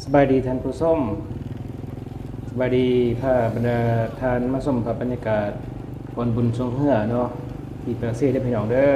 ສະບາຍດີທ່ານຜູ້ຊົມ, ສະບາຍດີພາບັນດາທ່ານມາຊົມພາບບັນຍາກາດ ກ່ອນບຸນຊ່ວງເຮືອເນາະ ທີ່ປາກເຊເດີພີ່ນ້ອງເດີ.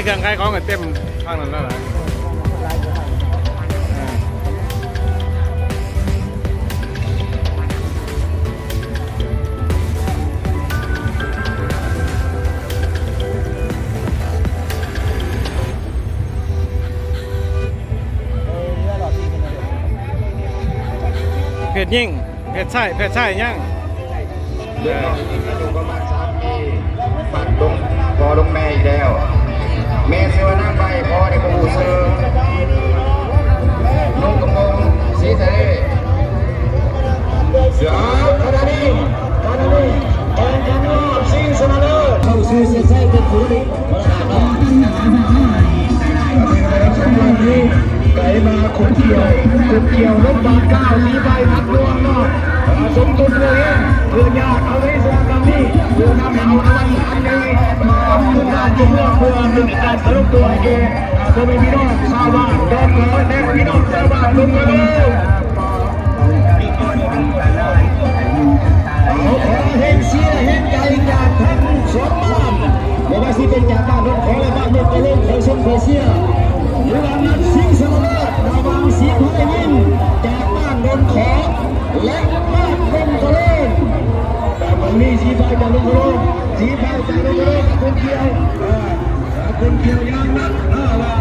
ເຄື່ອງຂາຍຂອງກໍເຕັມທາງນັ້ນແລ້ວລະ. ເພດຍິງ ເພດຊາຍ ເພດຊາຍຍັງ. ເດັກນ້ອຍອາຍຸປະມານສາມປີ ບາດລົງພໍ່ລົງແມ່ອີກແລ້ວ. ແມ່ຊື່ວ່ານາງໃບ ພໍ່ນີ້ບໍ່ຮູ້ຊື່. ນຸ່ງກະໂປງສີທະເລ ເສື້ອຂະໜາດນີ້ ຂະໜາດນີ້ ແຂ່ງຂັນຮອບຊິງຊະນະເລີດ ເຂົ້າສູ່ເສັ້ນໄຊເປັນຜູ້ ໄກມາຂົບກ່ຽວ ຂົບກ່ຽວລົບບາດກ້າວ ສີໄຟພັດລວງເນາະ ສົມທົບເພື່ອເຮັດ ເພື່ອຍາດເອົາໃນສະນາມນີ້ ເພື່ອນຳເອົາລາງວັນອັນໃຫຍ່ ເພື່ອເປັນເປັນການສະຫຼຸບຕົວໃຫ້ແກ່ພໍ່ແມ່ພີ່ນ້ອງຊາວບ້ານດອນເກີ ແລະ ພີ່ນ້ອງຊາວບ້ານດົງກະໂລ. ຂໍແຮງເຊຍແຮງໃຈຈາກທັງສອງບ້ານ ບໍ່ວ່າຊິເປັນຈາກບ້ານດອນຂໍ ແລະ ບ້ານດົງກະໂລ ຂໍຊົມຂໍເຊຍ ຫຼືວ່ານັດຊິງຊະນະເລີດລະຫວ່າງສີພາຍຍິງຈາກບ້ານດອນຂໍ ແລະ ບ້ານດົງກະໂລ. ແຕ່ວັນນີ້ສີພາຍຈາກດົງກະໂລ ສີພາຍຈາກດົງກະໂລກັບຄົນກ່ຽວ ເອີ ກັບຄົນກ່ຽວຢ່າງໜັກ ເອີ ວ່າ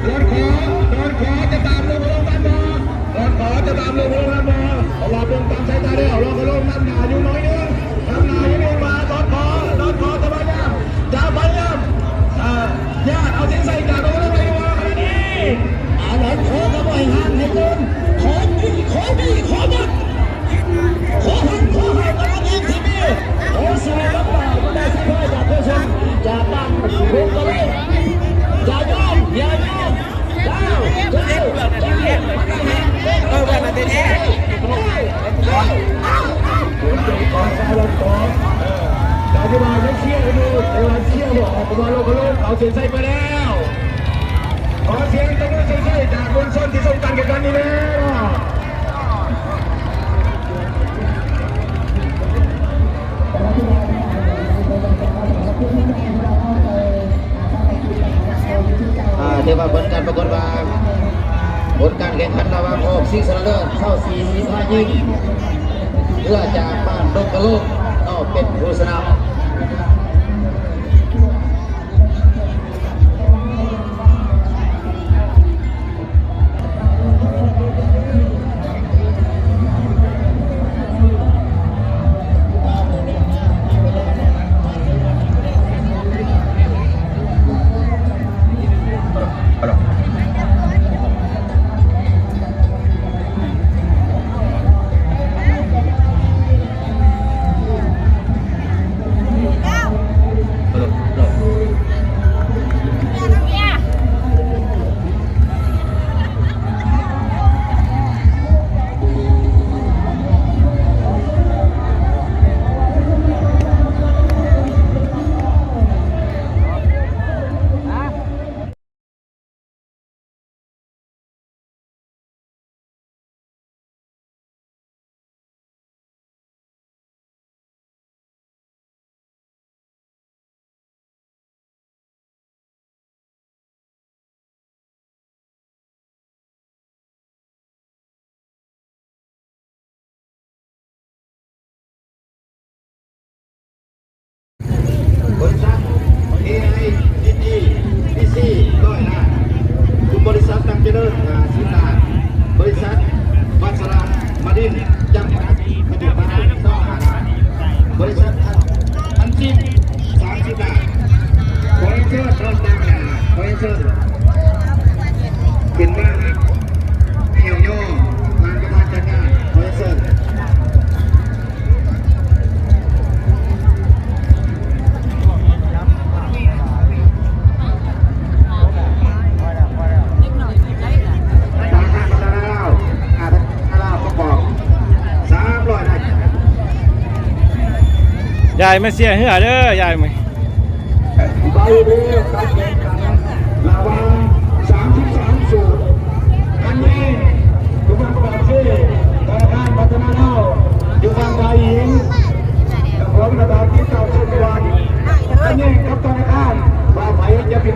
ດອນຂໍ ດອນຂໍຈະຕາມດົງກະໂລທັນບໍ່? ດອນຂໍຈະຕາມລົງລົງນຳບໍ່? ເພາະວ່າເບິ່ງຕາມສາຍຕາແລ້ວ ລອງກະໂລນນຳໜ້າຢູ່ໜ້ອຍໜຶ່ງ ນຳໜ້າຢູ່ໜຶ່ງ ມາດອນຂໍ ດອນຂໍຈະພະຍາຍາມ ຈະພະຍາຍາມ ເອີ ຍາດເອົາເສັ້ນໄຊກາງລົງລົງໄດ້ຢູ່ບໍ່ຂະນະນີ້? ອາ ດອນຂໍກໍບໍ່ໃຫ້ຫ່າງໃຫ້ເກີນ ຂໍບີ້ ຂໍບີ້ ຂໍບັດ ຂໍຫັກ ຂໍເຫົ່າ ກຳລັງຍິງທີ່ມີ ຂໍສວຍລຳບາກ ບັນດາສີພາຍຈາກໂຄຊົນ ຈາກບ້ານໂພນກະເລີ ຢ່າຍອມ ຢ່າຍອມ. ເອົາເສັ້ນໄຊໄປແລ້ວ ຂໍສຽງຕົບມືເສັ້ນໄຊຈາກມວນຊົນທີ່ຊົມການແຂ່ງຂັນນີ້ແດ່. ອ່າ ຖືວ່າຜົນການປາກົດວ່າ ຜົນການແຂ່ງຂັນລະຫວ່າງຮອບຊິງຊະນະເລີດ ຊາວສີ່ສີພາຍິງ ເຮືອຈາກບ້ານດົງກະໂລກ ເອົາເປັນຜູ້ຊະນະ. ບໍລິສັດ ເອໄອ ເອັນ ອີ ບີ ຊີ ຮ້ອຍລ້ານ, ບໍລິສັດ ຕັງຈະເລີນ ຫ້າສິບລ້ານ, ບໍລິສັດ ວັດສະລາມາດິນ ຈຳກັດ ປະເທດລາວ ຊາວຫ້າລ້ານ, ບໍລິສັດ ອັນ ອັນຊິນ ສາມສິບລ້ານ. ຂໍເຊີນນ້ອງຕ່າງໜ້າ ຂໍເຊີນຂຶ້ນມາຮັບຍ້ອງຍໍຜ່ານປະທານຈັດງານ ຂໍເຊີນ. ຍາຍມາເຊຍເຮືອເດີ ຍາຍມາ. ໄປເດີ ການແຂ່ງຂັນລະຫວ່າງສາມສິບສາມສູນ ອັນນີ້ຄືບັນດາເຊ ທະນາຄານພັດທະນາລາວ ຢູ່ຝັ່ງຝ່າຍຍິງ ນະຄອນນະຄອນທີ່ເກົ້າເຊນວັນ ອັນນີ້ກັບທະນາຄານວ່າໃຜຈະເປັນ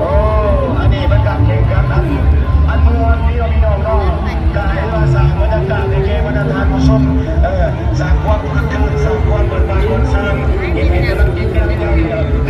ໂອ້ ອັນນີ້ເປັນການແຂ່ງຂັນອັນ ອັນມ່ວນດີເນາະພີ່ນ້ອງເນາະ ກະໃຫ້ວ່າສ້າງບັນຍາກາດໃຫ້ແກ່ບັນດາທ່ານຜູ້ຊົມ ເອີ ສ້າງຄວາມຄຶກຄື້ນ ສ້າງຄວາມເບີກບານມ່ວນຊື່ນ ເຮັດໃຫ້ກຳລັງຈິດໃຈເຮົາ